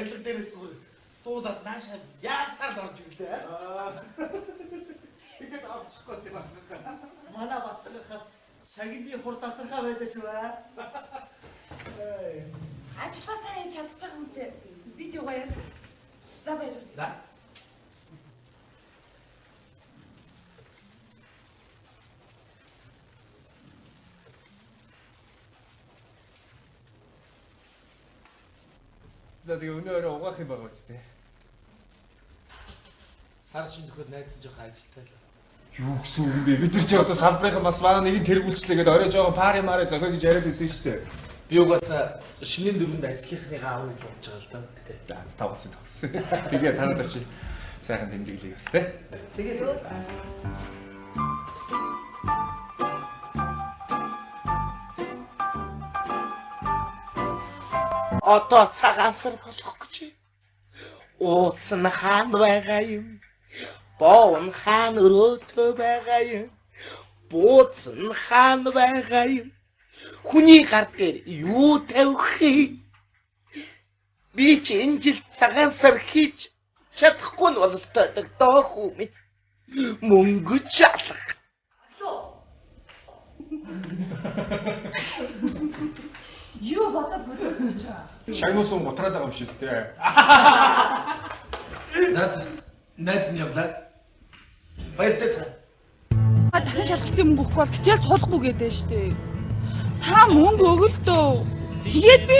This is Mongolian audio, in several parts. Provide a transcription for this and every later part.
Барилга дээрээс зүгээр дуудаад наашаа яасаар л орж ирлээ. Тэгээд авчихгүй тийм байна. Манай Батрахаас шагины хур тасархаа байлаа шүү аа. Ажлаа сайн хийж чадчих хүнтэй. Бид юугаар. За баярлалаа. За. За тэгээ өнөө өрөө угаах юм байгаа үстэй. Сар шин төхөд найдсан жоохон ажилтай л. Юу гэсэн үг юм бэ? Бид нар чи одоо салбарын бас бага нэгэн тэргүүлчлээ гэдээ орой жоохон пари мари зохио гэж яриад байсан шүү дээ. Би угаасаа шинийн дөрөнд ажлынхныгаа аавна гэж бодож байгаа л да. Гэтэ. За тавсан тавсан. Тэгээ танад очи сайхан тэмдэглэе бас тэ. Тэгээд Одоо цагаан сар болох гэж байна. Ууц нь хаана байгаа юм? Боов нь хаана өрөөтэй байгаа юм? Бууз нь хаана байгаа юм? Хүний гар дээр юу тавих юм? Би ч энэ жил цагаан сар хийж чадахгүй нь бололтой доо хүү минь. Мөнгө ч алга. Юу бодоод мөрөөсөн чи. Шагнуусан гутраад байгаа юм шиг үстэй. Наад найз нь явлаа. Баяртай цаа. Дахин шалгалтын мөнгө өгөхгүй бол хичээл суулгахгүй гэдэг штэ. Та мөнгө өгөл дөө. Тэгээд би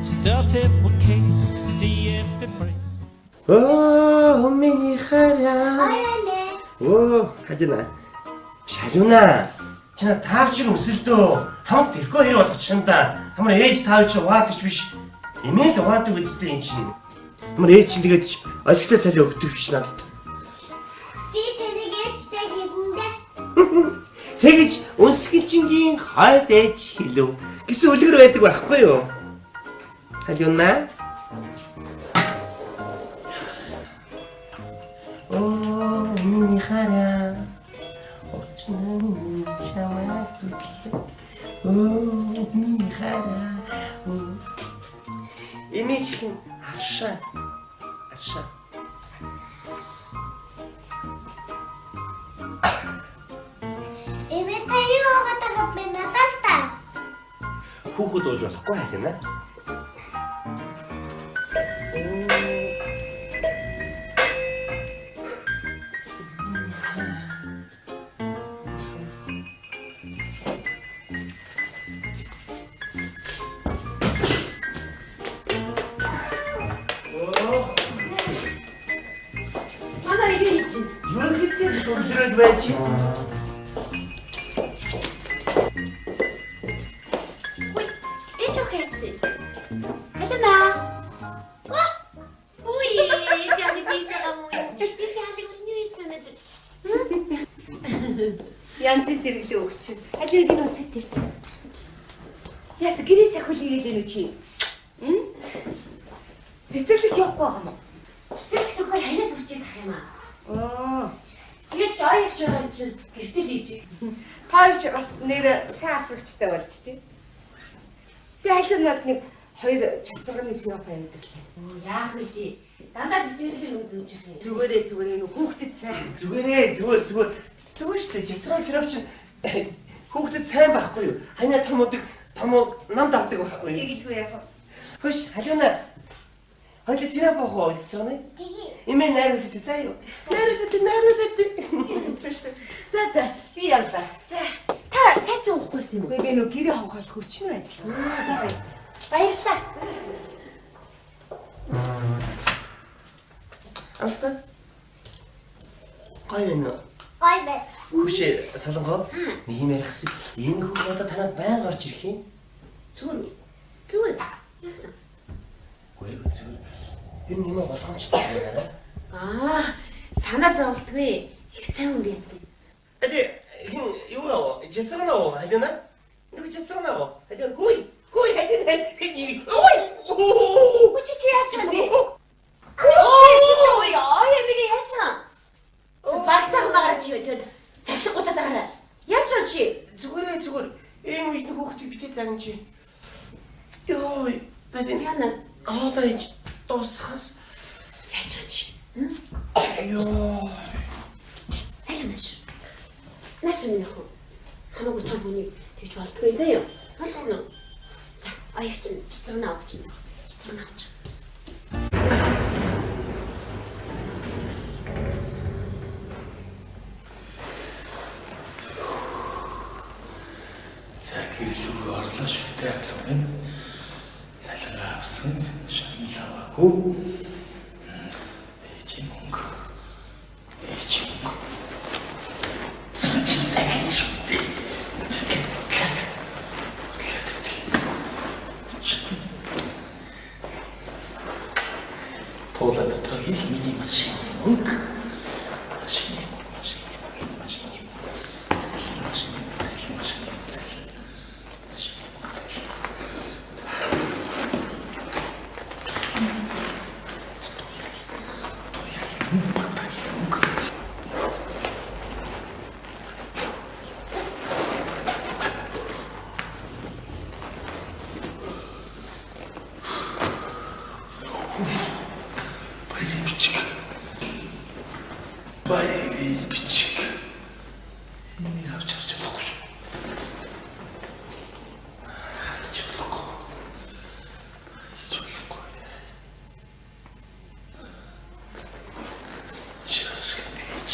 Stuff it with cakes, see if it breaks. Оо, миний хараа. Оо, хажина. Шалуна. Чи на таавчиг өмсөлдөө. Хамт тэрхүү хэр болгочих юм да. Хамар ээж таавч угаадаг ч биш. Эмээл угаадаг үсттэй юм чинь. Хамар ээж чинь тэгээд ч олигтой цалин өгдөг биш надад. Би таныг ээжтэй хэлэндэ. Тэгэж өнсгөлчингийн хойд ээж хэлв гэсэн үлгэр байдаг байхгүй юу? Халюна. Оо, миний хараа. Очин чамайг хөтлөө. Оо, миний хараа. Эмийг хин аршаа. Аршаа. Эмээ та юу байгаа тахад би надаас та. Хүүхэд ууж болохгүй халина. Манай юу хийж байна? Юу гэдэг өдрөд байж. Хүй, ээж өх хайцсан. Халина. Үгүй, ээж ах би байгаа мó. Ээж ахыг юу хийсэн өнөөдөр? Янзын сэргэлээ өгч. Алийг нь үсэт. Яс гэрээс ахиул хийгээд байна уу чи? М? Цэцэрлэгт явахгүй байгаа юм уу? Цэцэрлэгт өгөхөр ханиад хүрч идэх юм аа. Аа. Тэгээд ч оёо ягч байгаа юм чинь гэртэл хийж. Та хоёр ч бас нэр сайн асрагчтай болж тий. Би алин над нэг хоёр чацрагны сироп аваад ирлээ. Өө яах вэ тий? Дандаа битэрлийн юм зүүж явах юм. Зүгээрээ зүгээр энэ хүүхдэд сайн. Зүгээрээ зүгээр зүгээр зүгээр шүү дээ. Жасран сироп чинь хүүхдэд сайн байхгүй юу? Ханиа том удаг том нам давдаг байхгүй юу? Тэгэлгүй яах вэ? Хөш халина. Хоёул сироп уух уу жасраны? Тэгье. Эмээ найруулдаг заа юу? Найруулдаг найруулдаг. За за би явлаа. За та цай ч уухгүйсэн юм уу? Үгүй би нөө гэрээ хонхолох өчнөө ажиллаа. За баярлалаа. Баярлалаа. Амста. Гоё юм уу? Гой бай. Хүүшээ солонгоо нэг юм ярих гэсэн. Энэ хүүх одоо танад байн гарч ирэх юм. Зүгээр үү? Зүгээр. Яасан? Үгүй ээ зүгээр. Энэ юм болгоомжтой байгаарай. Аа, санаа зовлтгүй. Их сайн хүн юм тий. Али хин юу яа? Жицрана уу? Халина? Нүг жицрана уу? Халина хүй. Хүй халина. Ой. Чи чи яач юм бэ? Чи чи ой ой ямиг яач юм? Багтаа хамаараа чи юу тэгэд цахилгаан гутаад байгаарай. Яач юм чи? Зүгээр зүгээр. Ийм үед нэг хүүхдийг битээ загна чи. Йой, за би Яна хоолой хийж дуусхаас яач юм чи? Йоо. Аль нааш. Нааш минь хөө. Хамаагүй том хүнийг тэгж болдгоо юм заяа. Ойлгосон уу? За, ояа чинь цэцэрнэ авч чинь. Цэцэрнэ авч. За гэрэл рүү орлоо шүү дээ ахлах минь. Цалингаа авсан, шагнал аваагүй. Ээжийн мөнгө. Ээжийн мөнгө. Чин цалин шүү дээ. Бодлоод. Бодлоод өгдөг. Туулаа дотор хэл миний машины мөнгө. Машины мөнгө, машины мөнгө, энэ машины мөнгө. Цалин машины мөнгө, цалин машины мөнгө, цалин. Машины мөнгө, цалин. Баярын бичиг. Баярын бичиг. Энийг авч харж болохгүй шүү. Харж болохгүй. Харж болохгүй. Чашгт хийж.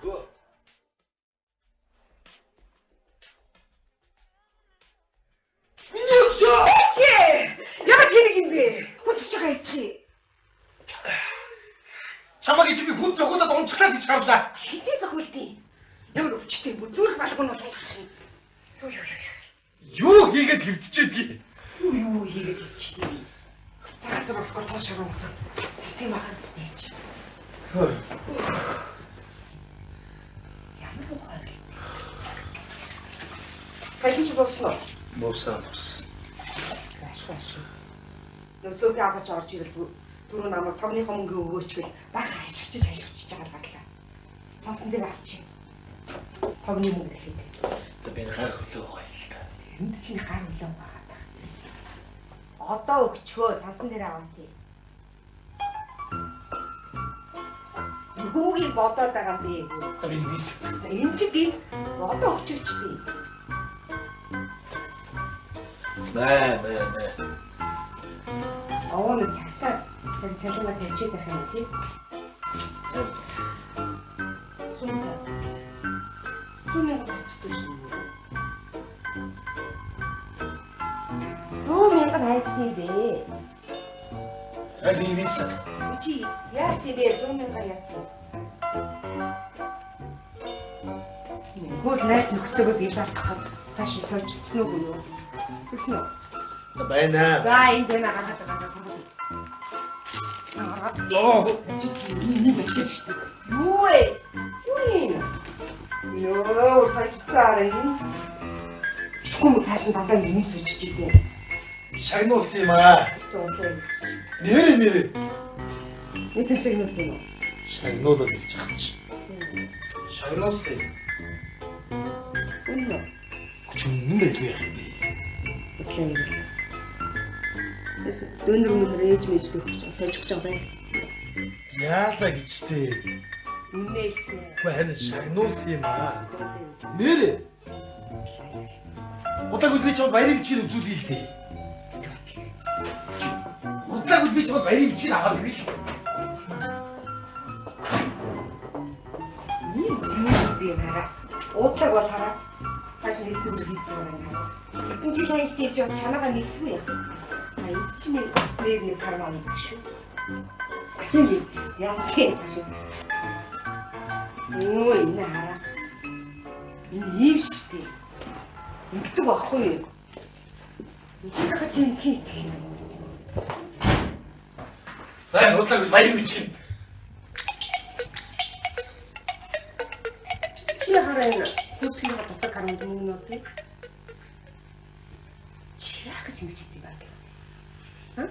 Өгөө. Миний өшөө. Чи ямар тэнэг юм бэ? Хүчж байгаа ичхий. Чамаг чи би хүн зохиолоод унцглаа гэж харлаа. Хэдий зохиолдیں۔ Ямар өвчтэй бүр зүрх балган бол хайчих юм. Юу юу юу. Юу хийгээд хөвтчихэд Юу юу хийгээд хөвчтэй. Цагаас болохгүй тоо шаруулсан. Сэлтийн махан зүтээч. Ямар ухаар л. Цалин чи болсон уу? Буусан буусан. За ашгүй ашгүй. Нөөсөөхөө авч орж ирэл түрүү намайг тогныхоо мөнгө өгөөч гэл бага ашигчиж ашигчиж байгаа л гарлаа. Сонсон дээр авчих. Тогны мөнгө гэхэд. За би гар хөлөө угаая л та. Тэрэнд чинь гар хөлөө угаагаад байх. Одоо өгчхөө сансан дээр аваа тий. Юугийг бодоод байгаа юм бэ? За би бис. За энэ чи би одоо өгчөөч тий. Мэ мэ мэ. Овоо нэг цагтаа тань цалингаа тавьчиад байх юм тий. Сумта. Сумын цас төтөш юм уу? 100,000 хайцсан юм бэ? За би бис. Чи яасан бэ? 100,000 яасан юм? Хөл найз нөхдөөгөө бие алдах гээд цааш нь сойчсон уу юу? Тэгсэн үү? За байна. За энд байна гаргаад гаргаад гаргаад. Оо. Чи чи миний мэдсэн шүү дээ. Юу вэ? Юу юм? Йоо, сойчцаар юм. Чүм цааш нь дандаа юм сойчж идэв. Шагнуулсан юм аа. Нэрэ нэрэ. Нийтэн шагнуулсан юм уу? Шагнуулаад ирж байгаа чи. Шагнуулсан. Үнэн үү? Чи үнэн байлгүй яах юм бэ? Бодлоо юм. Тэс дөнөр мөнөр ээж мэж гэх гэж сойж гэж байгаа байх. Яалаа гэж тээ. Үнэ ч. Үгүй харин шагнуулсан юм аа. Нэрэ. Удаагүй би чамд баярын бичгийг үзүүлье л дээ. Удаагүй би чамд баярын бичгийг аваад ирэх. хийсэн юм хараа. Уудлаг бол хараа. Цааш нь хэдэн төгрөг хийсэн байгаа юм хараа. Хэдэн жил аялсан юм чи бас чамаагаа мэдгүй яах вэ? А энд чинь нэг нэг карман юм шүү. Яа тийм шүү. Өө энэ хараа. Энэ ийм шүү дээ. Ингэдэг байхгүй юу? Ингэдэг хаа чи ингэх юм. Сайн худлаагүй баяр бичнэ. Чи хараа энэ хөдөлгөөний дотор карманд мөнгө нөө тийм. Чи яах гэж ингэж хийдэг юм бэ? Ха?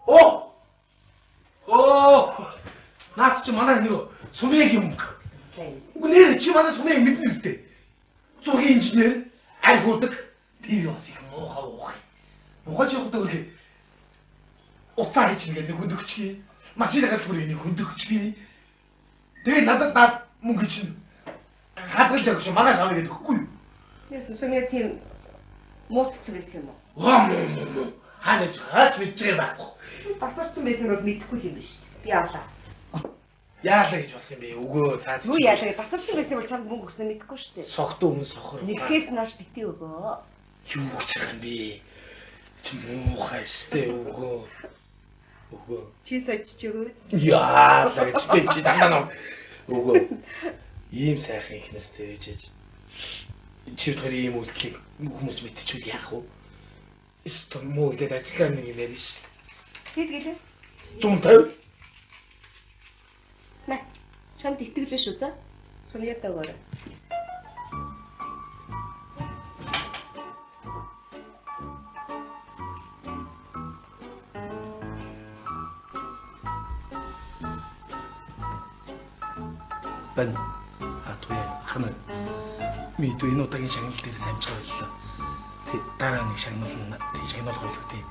Оо! Оо! Наад чи манай нэг сумын мөнгө. Үгүй нэр чи манай сумыг мэднэ үстэй. Зургийн инженер, арь хуудаг. Тэр бас их муухай уух. Муухай чи явах үргээ. Уцаа хийчихнэ гэдэг нэг хөндөгчгий. Машины гадал бүр нэг хөндөгчгий. Тэгээ надад наад мөнгө чинь хадгалж явах шүү. Манайш авъя гэдэг үгүй юу? Яасан сумын тийм мууцсан байсан юм уу? Ваа муу. Хаана ч хаач мэдж байгаа байхгүй. Тасарсан байсан бол мэдэхгүй юм биш. Би авлаа. Яалаа гэж болох юм бэ? Өгөө цаад. Юу яалаа? Тасарсан байсан бол чамд мөнгө өгснө мэдэхгүй шүү дээ. Согтуу хүн сохор. Нэгхээс нааш битээ өгөө. Юу гэж байгаа юм бэ? Чи муухай штэ өгөө. Өгөө. Чи сочж өгөө. Яалаа гэж тэ чи дандаа нөө. Өгөө. Ийм сайхан их нартай байж ээж. Чи битгаар ийм үйлдэлийг хүмүүс мэдчихвэл яах вэ? Өстө муу илээд ажиллаар нэг юм ярина шүү дээ. Хэд гэлээ? 150. Нэ. Чамд итгэлээ шүү за. Сумьяд өгөөрэй. Бэн. А туяа ах нь. Ми түү энэ удаагийн шагнал дээр самжгаа боллоо. Тэг дараа нэг шагнуулна. Тэг шагнуулах байлгүй тий.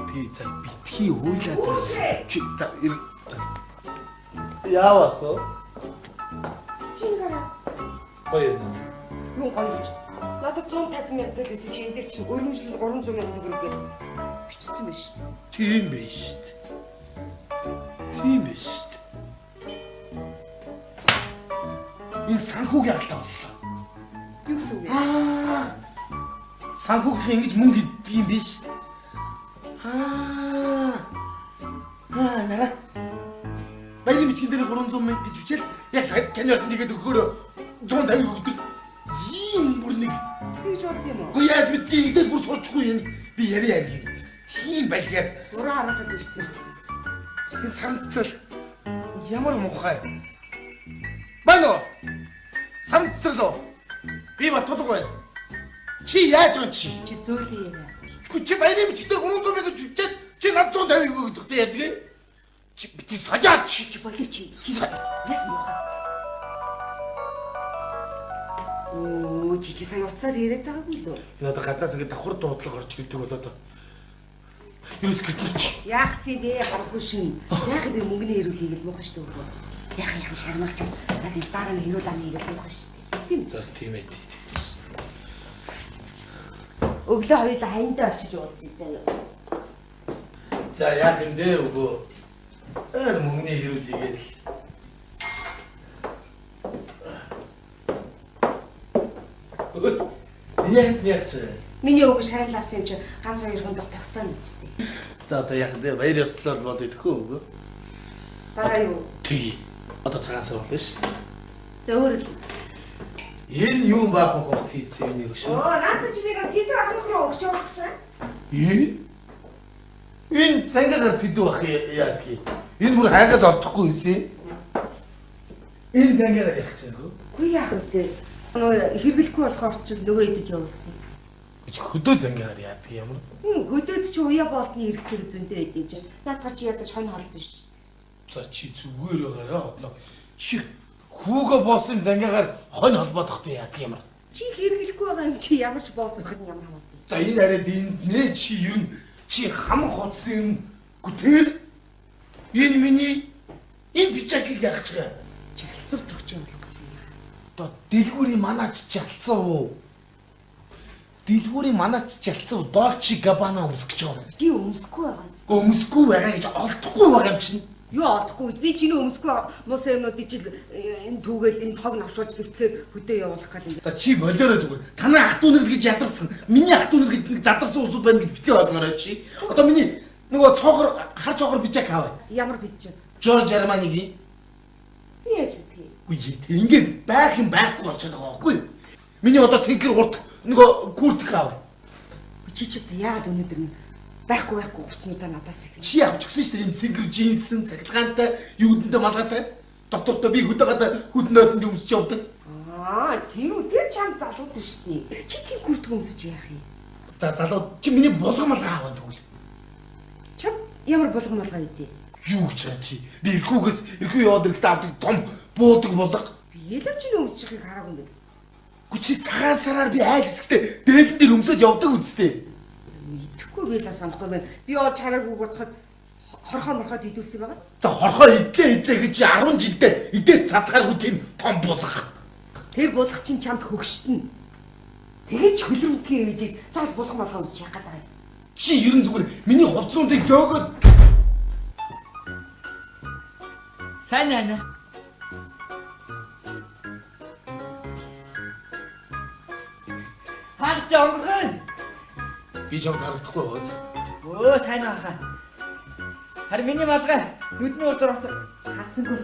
Тэг за битгий уйлаад чи за яавах вэ? Чи гараа. Гоё юм. Юу гоё гэж. Надад 150 мянга гэлээсэн чи энэ дээр чинь өргөмжлөл 300 мянга төгрөг гэж бичсэн байж шүү. Тийм биш шүү. Тийм биш шүү. Энэ санхүүгийн алдаа боллоо. Юу гэсэн үг вэ? Аа. Санхүүгийн ингэж мөнгө иддэг юм биш. Аа. Аа, нара. Баярын бичгэн дээр 300 мянга гэж бичээл яг каньорт нэгэд өгөхөөр 150 өгдөг. Ийм бүр нэг Тэгж болд юм уу? Үгүй яаж мэдгийг идэл бүр сурчихгүй юм. Би яриа юм. Тийм байлгаар. Ураа хараахад биш тийм. Энэ санцал ямар муухай. Байна уу? Санцал уу? Би батлаг байна. Чи яаж байгаа чи? Чи зөөлөн яриа. Үгүй чи баярын бичгээр 300 мянга жүжээд чи над 150 өгдөг яадаг юм? Чи бити сажаач. Чи болий чи. Чи яс муухай. Оо чи чи сая утсаар яриад байгаагүй лөө. Энэ одоо гаднаас ингэ давхар дуудлага орж ирдэг болоо доо. Ерөөс гэртэлч. Яах юм бэ гарахгүй шин. Яах бэ мөнгөний хэрүүл хийгээл муухай шүү дээ өгөө. Яах яах шармалч. Яг ил дараа нь хэрүүл ам хийгээл муухай шүү дээ. Тийм. Зас тийм ээ. Өглөө хоёулаа хандаа очиж уулзъя заяа. За яах юм бэ өгөө? Тэр мөнгөний хэрүүл хийгээд л. Миний яг чи. Миний өвгөн шагнал авсан юм чи ганц хоёр хүн тогтоо мэдстэй. За одоо яах вэ? Баяр ёслол бол идэхгүй өгөө. Дараа юу? Тэгье. Одоо цагаан сар болно шүү дээ. За өөр л. Энэ юм баахан хувц хийцэн юм нэг шүү. Оо надад чи нэг цэдүү ахлах руу өгч явах гэж байгаа. Ээ? Энэ цангаагаар цэдүү ах яа гэх юм. Энэ бүр хайгаад олдохгүй юмсэн. Энэ цангаагаар яах чинь хөө? Үгүй яах вэ? Нөгөө хэрэглэхгүй болохоор ч нөгөө идэж явуулсан. Чи хөдөө цангаагаар яадаг юм? Хөдөөд чи уяа болтны хэрэгцээ зөндөө байд юм чи. Наадгаар чи ядаж хонь хол биш. За чи зүгээр байгаараа хотлоо. Чи хүүгээ боосын зангаагаар хонь холбоодохтой яадаг юм? Чи хэрэглэхгүй байгаа юм чи ямар ч боос өгөх нь ямар хамаагүй. За энэ арай энд нэ чи ер нь чи хам хоцсон юм гүтэл энэ миний энэ пичакийг яах ч гээ. Чи алцав төгч явуулах гэсэн юм. Одоо дэлгүүрийн манаач чи алцав уу? Дэлгүүрийн манаач чи алцав Dolce Gabbana өмсөх гэж байгаа юм. Чи өмсөхгүй байгаа юм. Өмсөхгүй байгаа гэж олдохгүй байгаа юм чинь. Юу олдохгүй би чиний өмсөхгүй муусан юмнуудыг чил энэ түүгээл энэ тог навшуулж бэлтгэхээр хөдөө явуулах гал ингэ. За чи болоорой зүгээр. Танай ах дүү нар гэж ядарсан. Миний ах дүү нар гэж нэг задарсан улсууд байна гэж битгий ойлгоорой чи. Одоо миний нөгөө цоохор хар цоохор бичэк аваа. Ямар бичэк? Жорж Арманигийн. Би яаж мэдгийг? Үгүй ээ ингээд байх юм байхгүй болчиход байгаа байхгүй юу? Миний одоо цэнхэр хурд нөгөө куртк аваа. Чи ч одоо яагаад өнөөдөр нэг байхгүй байхгүй хувцснуудаа надаас дахин. Чи авч өгсөн шүү дээ ийм цэнхэр джинсэн, цахилгаантай, юудэнтэй малгайтай. Доктортой би хөдөө гадаа хүдэн нойдонд өмсөж явдаг. Аа, тэр үү тэр чам залууд нь шүү дээ. Чи тийм куртк өмсөж яах юм? За залуу чи миний булга малгай аваа тэгвэл. Чам ямар булга малгай үдээ? Юу гэж байгаа чи? Би эрхүүгээс эрхүү яваад ирэхдээ авдаг том буудаг булга. Би ялам чиний өмсөж байгааг хараагүй юм байна. Гү чи цагаан сараар би айл хэсэгтээ дээлэн дээр өмсөд явдаг үсттэй. Мэдэхгүй би л санахгүй байна. Би олж хараагүй бодоход хорхоо морхоод идүүлсэн байгаа. За хорхоо идлээ идлээ гэж чи 10 жилдээ идээд цадхааргүй тийм том булга. Тэр булга чинь чамд хөгштөн. Тэгэж хөлрөмтгий үеийг заавал булга малгай өмсөж яах гээд байгаа юм. Чи ерэн зүгээр миний хувцсуудыг зөөгөөд Сайн байна. Хаагч өнгөрхөн. Би чамд харагдахгүй бооз. Өө сайн байхаа. Харин миний малгай нүдний урд орсон харсангүй.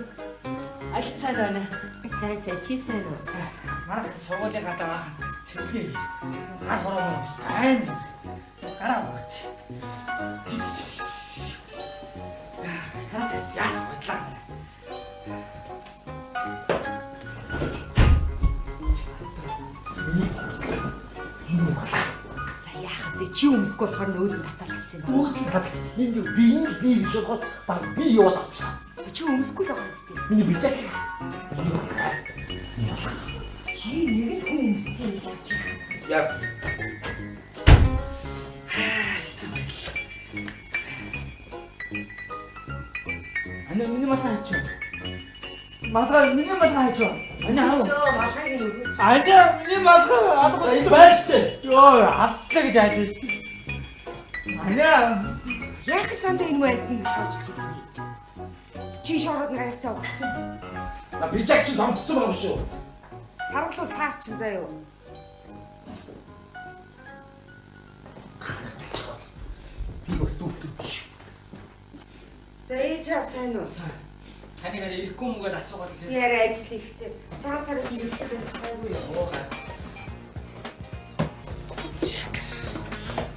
Аль сайн байна. Сайн сайн чи сайн уу? Марах сургуулийн гадаа баах цэвэрлээ. Гар хороо сайн. Гараа багт. Хараач яас бодлаа. Миний куртк энэ малгай. За яах вэ? Чи өмсөхгүй болохоор нөөд нь татал авсан юм байна. Бүгд нь татал. Миний би энэ би биш болохоос баг би яваад авчихсан. Чи өмсөхгүй л байгаа юм зү. Миний бичэк. Миний малгай. Миний малгай. Чи нэг л хүн өмссөн гэж авч байгаа. Яг. Ана миний малгай хайч. Малгай миний малгай хайч. Ана хав. Өө малгайг нь өгөөч. Ана миний малгай алга Энэ байна штэ. Йоо алдслаа гэж айлсан. Ана Яах сандаа энэ муу амтны гэж хоочилж байгаа юм. Чи шороод нэг аяцаа угцсан. На бичэк чи томтцсон байгаа юм шүү. Таргалуул таарчин заа юу. Харагдаж байгаа. Би бас дүүтэн биш. За ээж аа сайн уу? Таныг хараа ирэхгүй мөгээд асуугаад л. Би арай ажил ихтэй. Цагаан сараас нь ирэх гэж байгаагүй юу? Зэг.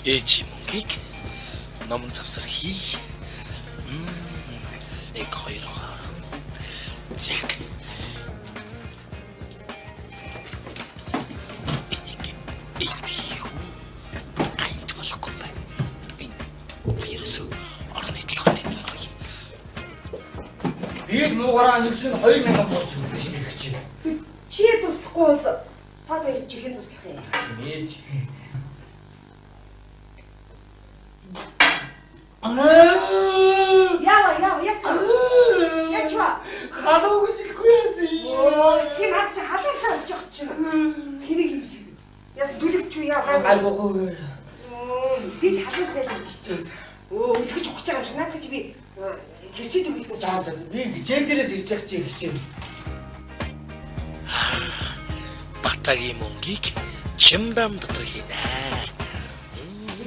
Ээжийн мөнгийг номон завсар хий. 1 2 Зэг. Энийг энд хийх үү? Энд болохгүй байна. Энэ ерөөсөө орны толгой дээр нэг гоё. Би л муугараа нэг шин 2000 буурч өгдөө шүү дээ чи. Чи туслахгүй бол цаад хоёр чихэн туслах юм. Мэж. Яава яава яасан. Яч ба. Халуу гэж хэлэхгүй яасан. Өө чи над чи халуун өгч явах чинь. Хэнийг юм шиг. Яс дүлэгч үү яа. Айгуу. Тийч халуун цай юм биш үү? Өө үлгэж ухаж байгаа юм шиг. Наадах чи би гэрчээд өгөх гэж. За за би хичээл дээрээс ирж явах чи хичээл. Батагийн мөнгийг чимдам дотор хийнэ.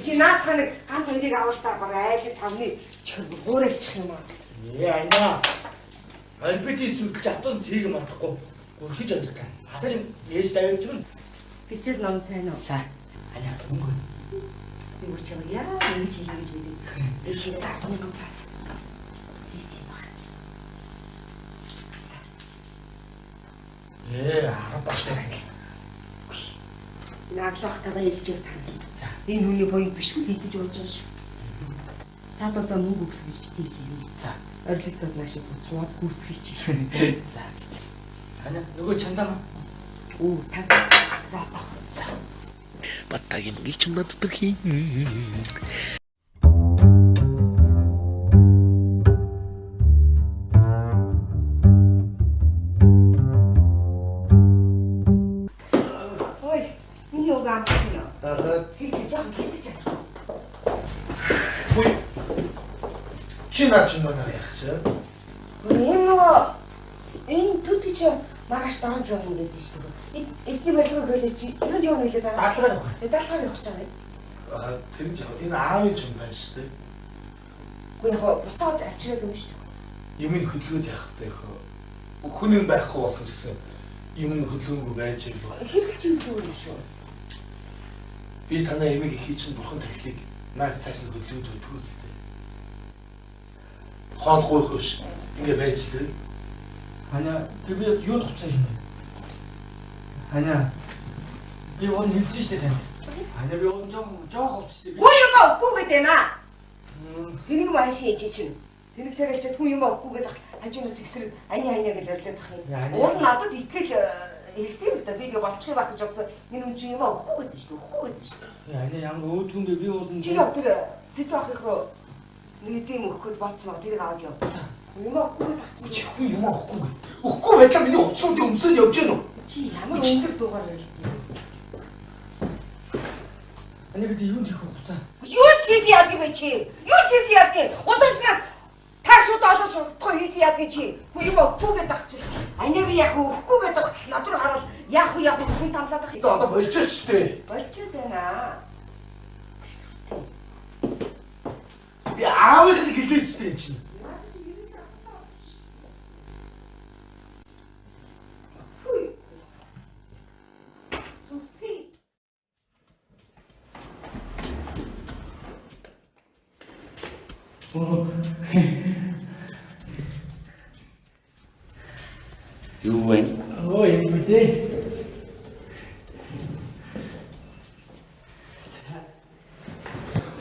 Чи наадах нэг ганц хоёрыг авал та баг айлын тавны чихэр гуурайлчих юм аа. Ээ анаа. Альбити сүлж автобус тийг мартахгүй. Гүрхэж авдаг. Хасан ээж тавиад юм. Хичээл ном сайн уу? Сайн. Анаа мөнгө. Би бүр чамайг яа ингэж хэлнэ гэж мэдээ. Ээшээ 10,000 цаас. Хийсэн юм байна. Ээ 10 болцоо анги. Энэ аглахтаа баярлж яв та. За. Энэ хүний буян биш үл идэж ууж байгаа шүү. Цаад удаа мөнгө өгсөн гэж битгий хэлээ. За. Орилолтод наашаа сууад гүйцэтгэж чи шүү. За. Анаа нөгөө чандаа маа. Оо та за таах. За. Батагийн мөнгийг чимдам дотор хийнэ. Ой, миний үг амтч юм. Аа. Зэг жоохон гитэж амт. Хүй. Чи наа чи наа яах чи? Энэ нөгөө энэ төдий чи маргааш дорож явна гэдэг шүү дээ. Эдний барилгыг хөлөө чи юунд явна гэлээ дараа. Даалгаар явах. Тэгээ даалгаар явах гэж байгаа юм. Аа тэр нь яг энэ аавын юм байна шүү дээ. Үгүй яг буцаад авчираад өгнө шүү дээ. Юм нь хөдөлгөөд явах хэрэгтэй хөө. Хүн нь байхгүй болсон ч гэсэн юм нь хөдөлгөөнгүй байж ивэл Хэрэгэл чинь зүгээр юм шүү. Би танай эмийг ихий чинь бурхан тахилыг наас цааш нь хөдөлгөөд өгдөг үстэй. Хоол гуйх биш. Ингээ байж лээ. Ханя би юу хувцас юм бэ? Ханя би уул хэлсэн шүү дээ танд. Ханя би уул жоох хувцас шүү дээ. Үгүй юм аа үгүй гэдэг наа. Тэнийг маашин ээж чинь. Тэнэг царайлчаад хүн юм аа үгүй гэдэг хажуунаас ихсэр ани ханя гэж орлоод тах юм. Уул надад итгэл хэлсэн юм л да. Би тэгээ болчих юм байх гэж бодсон. Энэ хүн чинь юм аа үгүй гэдэг шүү дээ. Үгүй гэдэг шүү дээ. Ханя ямар өөдгөн бэ би уул Чи яв тэр зэт ахих руу нэг тийм өгөх гээд бодсон баг тэрийг аваад яв. Юм аа үгүй гэдэг чинь. Чи хүн юм аа үгүй гэдэг. Үгүй байдлаа миний хувцсуудыг өмсөд явж гэнэ үү? Чи ямар өндөр дуугаар ярилт юм. Ханя би юунд хийх хувцас? Юу ч хийсэн яадаг юм бэ чи? Юу ч хийсэн яадаг юм? Гудамжнаас та шууд олоо шултахгүй хийсэн яадаг чи? Хүн юм өгөхгүй гэдэг ах чи. Аня би яг өгөхгүй гэдэг ах над руу хараад яах вэ яах вэ хүн тамлаад ах. За одоо болчихсон шүү дээ. Болчиход байна. Би аавынх нь хэлсэн шүү дээ чинь. Юу вэ? Ой, юм дээ.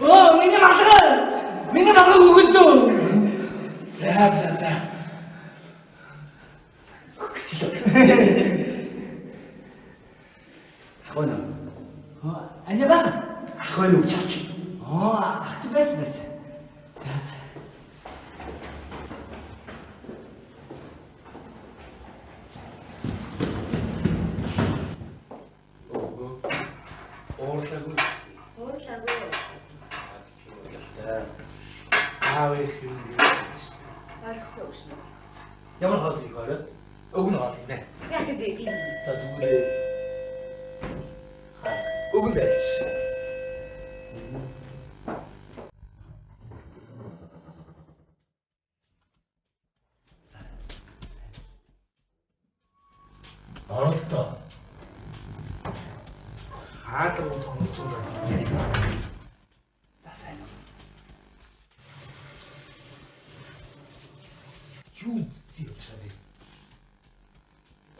Оо, миний малгай. Миний малгай өгөлдөө. За, за, за. Өгчлөө. Ах вэ? Аа, аня ба. Ах вэ өгч авч. Аа, ах чи байсан байсан. За, за. Уурлаагүй. Уурлаагүй. Аавынх юм гэсэн шүү дээ. Ойлгосон үг шүү. Ямар хоол хийх вэ? Өг нь хоол хийнэ. Яах юм бэ би? За зүгээр. Өг нь байж. Оролдоо. Хаалга томцуулаад. За сайн уу. Юу үстэй явж байгаа бэ?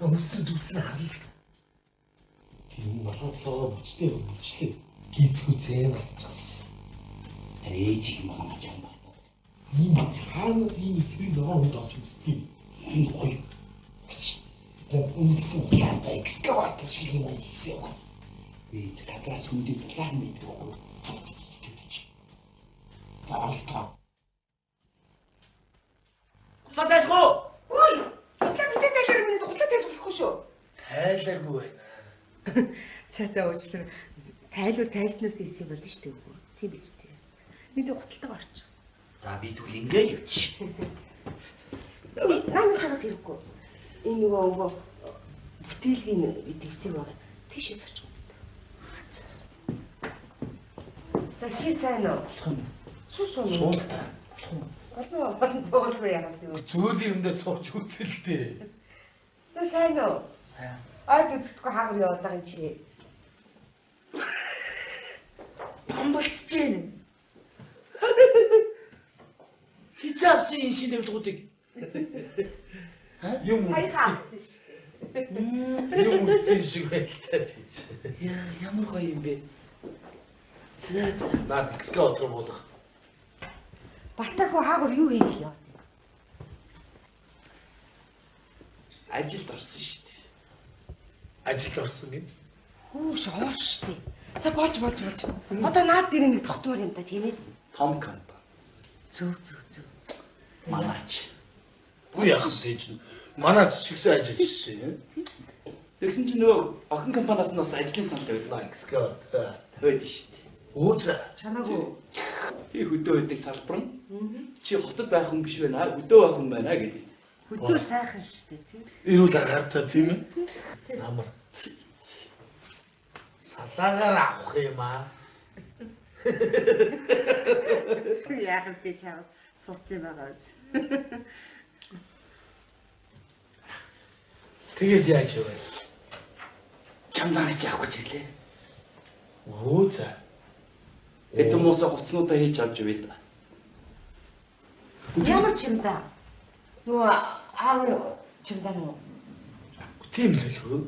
Өмссөн зүгтсэн харлаа. Тийм малгай бүчтэй бүчлээ. Гизгүй зэн авчихсан. Ээж их юм байна жаа байна. Ийм хаанаас ийм эсрэг ногоон хүнд авч өмсдөг. Энэ гоё. Гэж. Тэр өмссөн яа экскаватор шиг юм өмссөн. Би газраас хүндийг дулаахан мэддэг байхгүй. Оролдоо. Хутлаа тайлах уу? Ой, хутлаа битээ тайлаар миний хутлаа тайлах болохгүй шүү. Тайлаагүй байна. За за уучлаарай. Тайлвал тайлснаас ийсэн болно шүү дээ. Тийм биз дээ. Миний хуталтайгаа орчих. За би тэгвэл ингээл явчих. Наанаас саад хэрэггүй. Энэ нөгөө өвөө бүтээлгийн би твсэг байгаа. Тийшээ очих. За чи сайн уу? Суу суу. Суул та. Олон олон зөөлгүй яагаад гэвэл Зөөлөн юм дээр сууж үзэлтэй. За сайн уу? Сайн. Ойд үзэхгүй хаагур яваад байгаа юм чи. Бомболцож байна. Хизээ авсан энэ шинэ дэвлгүүдийг. Юм Саяхан авсан шүү дээ. Юм үзсэн юм шиг байл та чи. Яа, ямар гоё юм бэ? За за. Наад экскаватор болох. Батах хаагур юу хийх юм? Ажилд орсон шүү дээ. Ажилд орсон гин. Хүүш ууш шүү дээ. За болж болж болж. Одоо наад дээр нэг тогтмоор юм да тийм ээ. Том компани. Зөв зөв зөв. Манаач. Үгүй яах вэ чинь? Манаач чигсэн ажиллаж шээ. Тэгсэн чинь нөгөө охин компаниас нь бас ажлын санал тавиад. Экскаватор. Тавиад шүү дээ. Өө за. Чамаагүй. Би хөдөө байдаг салбар нь. Чи хотод байх хүн биш байна. Хөдөө байх хүн байна гэдэг. Хөдөө сайхан шүү дээ, тий. Эрүүл агаартай тийм ээ? Амар. Салаагаар авах юм аа. Яах вэ чамд сурцсан байгаа биз. Тэгээд яаж вэ? Чамдаа чи авах гэж ирлээ. Өө за. Хэдэн муусаа хувцснуудаа хийж авч явъя да. Ямар чимдаа? Нөгөө аав чимдаа нөгөө. Тийм л байлгүй.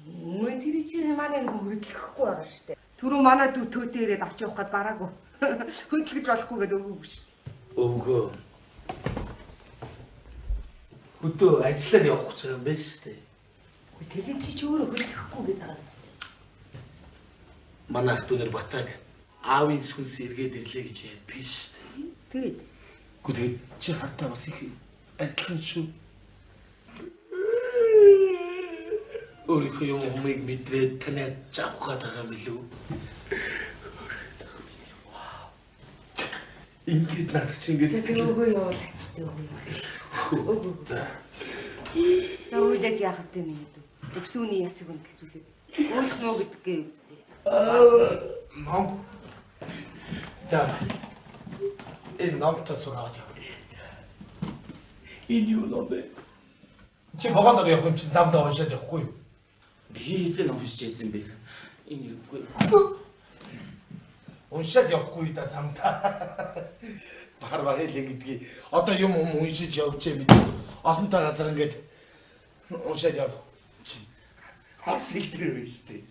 Үгүй тэр чинь манай нэг хөдлөхгүй байгаа шүү дээ. Түрүү манай дүү төөтэй ирээд авч явах гээд бараагүй. Хөдлөж болохгүй гэдээ өгөөгүй шүү дээ. Өвгөө. Хөдөө ажиллаар явах гэж байгаа юм байна шүү дээ. Үгүй тэгээд чи ч өөрөө хөдлөхгүй гэдэг байгаа юм чинь. Манай ах дүүнэр Батаг аавын сүнс эргээд ирлээ гэж ярьдаг шүү дээ. Тэгээд Үгүй тэгээд чи хартаа бас их адилхан шүү. Өөрийнхөө юм хумыг мэдрээд таниад авах гээд байгаа юм билүү? Ингээд над чи ингээд тэгээд өгөө явуулаач дээ өгөө явуулаач. Өгөө. За. За уйлаад яах вэ миний дүү? Өгсөн үний ясыг өнтөлзүүлээд. Уйлах мó гэдэг гээ үстэй. Ном. За. Энэ номтой зураг аваад явъя. Энэ юу ном бэ? Чи вагоноор явах юм чинь замдаа уншаад явахгүй юу? Би хэзээ ном уншиж байсан бэ? Энэ хэрэггүй. Уншаад явахгүй да замдаа. Бахар багыг л гэдгийг одоо юм юм уншиж явжээ мэд. Олонтой газар ингээд уншаад яв. Хос хэлдэр байна шүү дээ.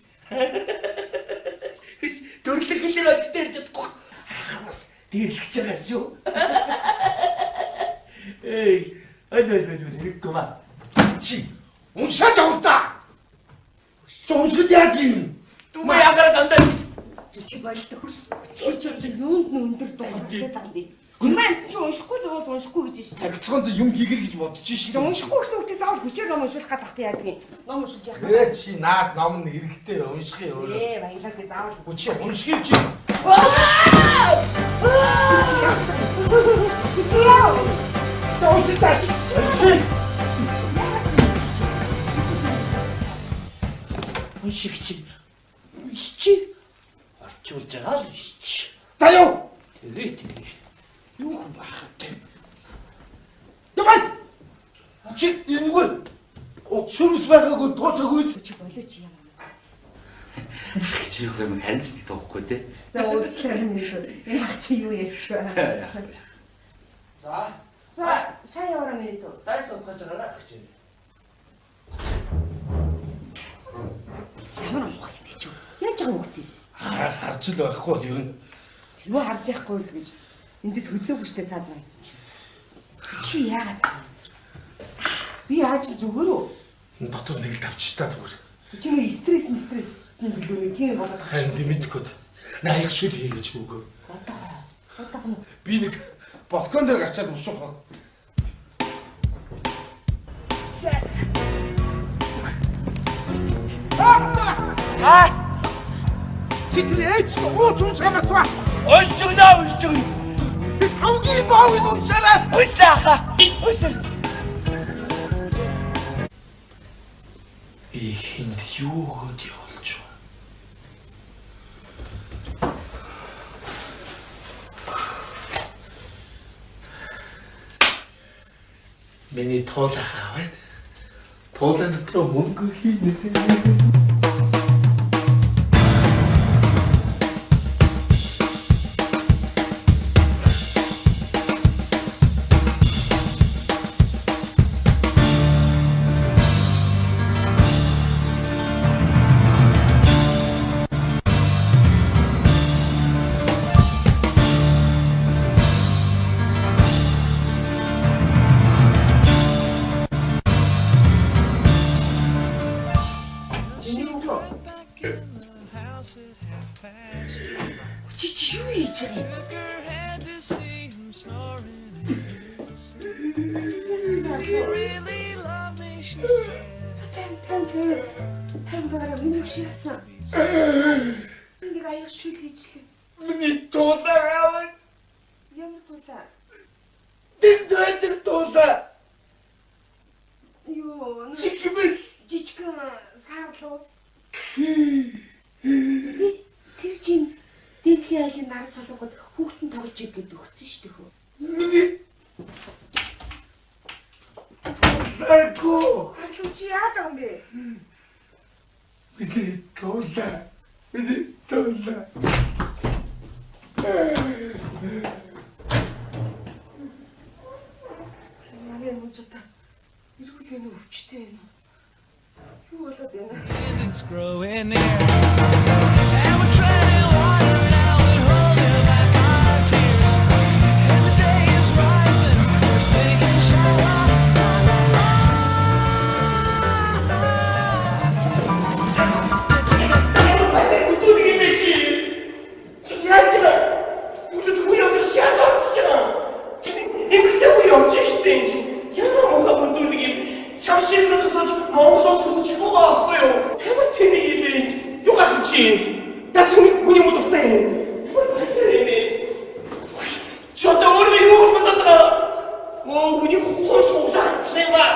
Биш төрлөг хэлээр олигтой ярьж чадахгүй. Аа бас дээрлэж байгаа шүү. Эй, аль аль аль хэрэггүй маа. Чи уншаад явал та. Чи уншаад яадаг юм? Түмээ ягараа дандаа Чи болдог. Чи чи юунд нь өндөр дуугаад байгаа юм бэ? Гүмэн чи уншихгүй л бол уншихгүй гэж шээ. Тархицгоонд юм хийгэр гэж бодож шээ. Уншихгүй гэсэн үгтэй заавал хүчээр ном уншуулах гэдэг тахт яадаг юм. Ном уншиж яах вэ? Ээ чи наад ном нь хэрэгтэй унших юм өөрөө. Ээ баялаа тий заавал. Чи унших юм чи. Чи яа? Уншиж таа чи. Унших. Унших чи. Уншчих. Орчуулж байгаа л уншчих. За юу? Тэрээ тэрээ. Юу хүн бахад те. Давай. Чи энэгүй. Сүрс байгаагүй туучаагүй. Чи болооч юм. Ах чи юу юм харин ч нэг тоохгүй те. За уучлаарай миний дүү. Энэ ах чи юу ярьч вэ? За яах вэ? За. За сайн яваарай миний дүү. Сайн сонсгож байгаарай ах чи. Ямар муухай юм бэ чи? Яаж байгаа юм бэ? Аа харж л байхгүй бол ер нь. Юу харж яахгүй л гэж. Эндээс хөдлөөгүй штэ цаад маань чи. Чи яагаад юм? Би яаж зүгээр үү? Дотор нэг л тавчиж та зүгээр. Чи нэг стресс стресс юм билүү нэг тийм болоод байгаа. Харин тийм мэдгүй. Наа их шил хийгээч үгүй. Бодох. Бодох нь. Би нэг балкон дээр гарчаад унших. Аа! Чи тэр ээж ууц уншгаа мартва. Уншиж өгнө, уншиж өгнө. Би тавгийн боовыг уншаарай. Уншлаа хаа. Уншаа. Би хинд юу өгөөд явуулж вэ? Миний туулаа хаа байна. Туулан дотор мөнгө хийнэ. Миний өгөө. Чи чи юу хийж байгаа юм? За тань тань тань тань бараа миний өгш яасан? Нэг аяг шүл хийчлээ. Миний туулаа аваад Ямар тулаа? Тэнд байдаг туулаа. болов? Тэр чинь дэнтгийн айлын наран солонгод хүүхдэн тоглож ир гэдэг өгсөн шүү дээ хөө. Миний тулаагүй. Халуун чи яадаг юм бэ? Миний тулаа. Миний тулаа. Манай мөн ч одоо эргүүл энэ өвчтэй байна уу? Юу болоод байна? It's growing near. And we're treading water now and holding back our tears. And the day is rising, we're sinking shallow. бүдүүлэг юм бэ чи? Чи яаж байгаа? Бүлэг үе явж шаад орчихсон. Чи эмхтэй үе явж штэ энэ чи. Ямар муухай бүдүүлэг юм. Чамшиг нөтөсөж Монголоос хөгжихгүй байгаа байхгүй юу? Ямар тэнэг юм бэ энэ чи? Юу гарсан чи? Нас хүний юм дуртай юм. Ямар баяр юм бэ? Чи одоо өөрөө юу бодоод байгаа? Өө хүний хумс улаацсан юм аа.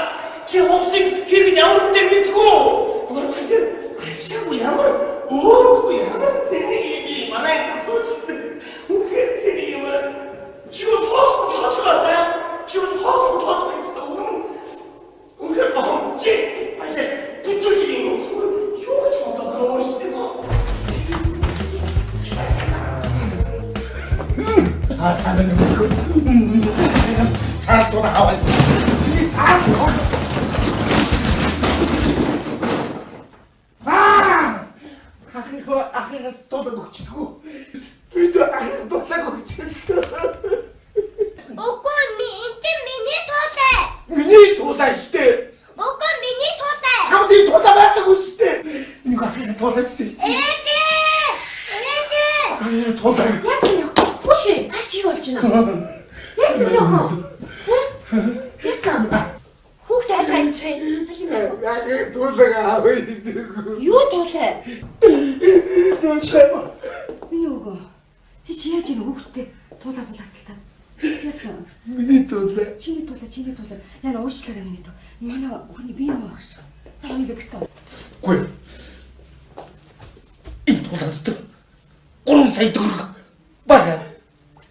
Чи хумсыг хэрэг ямар хүнтэй мэдгүй. Ямар баяр ашаагүй ямар өөргүй ямар тэнэг юм бэ? Манай залууч үнэхээр тэнэг юм аа. Чи бол хоос тодгоо за. Чи бол хоос тодгоо гэсэн үнэн. Үнэхээр гомдож баяр бүдүүлэг юм зүгээр юу гэж бодоод байгаа шүү дээ. А сайн нэг. Сар тулаа аваа. Миний сар тулаа. Аа! Ахихоо ахихаас тулаа өгчдгүү. Би тэр ахих тулааг өгчлээ. Үгүй энэ миний тулаа. Миний тулаа штэ. Үгүй миний тулаа. Чамд энэ тулаа байгаагүй штэ. Нэг ахих тулаа штэ. Ээжээ! Ээжээ! Ахих тулаа. Яасан юм? Хүүшээ, та чи юу болж байна? Яасан юм охин? Яасан? Хүүхд айлгаа ичрээ. Аль юм бэ? Ахих тулааг аваа. Юу тулаа? Тулаа. Миний өгөө. Чи чи яаж энэ хүүхдтэй тулаа булаацалтаа? Яасан? Миний тулаа. Чиний тулаа, чиний тулаа. Яна уучлаарай миний тул. Манай хүний бие муу ах шиг. За хоёулаа гэртээ. Үгүй. Энэ тулаан дотор 3 сая төгрөг байгаа.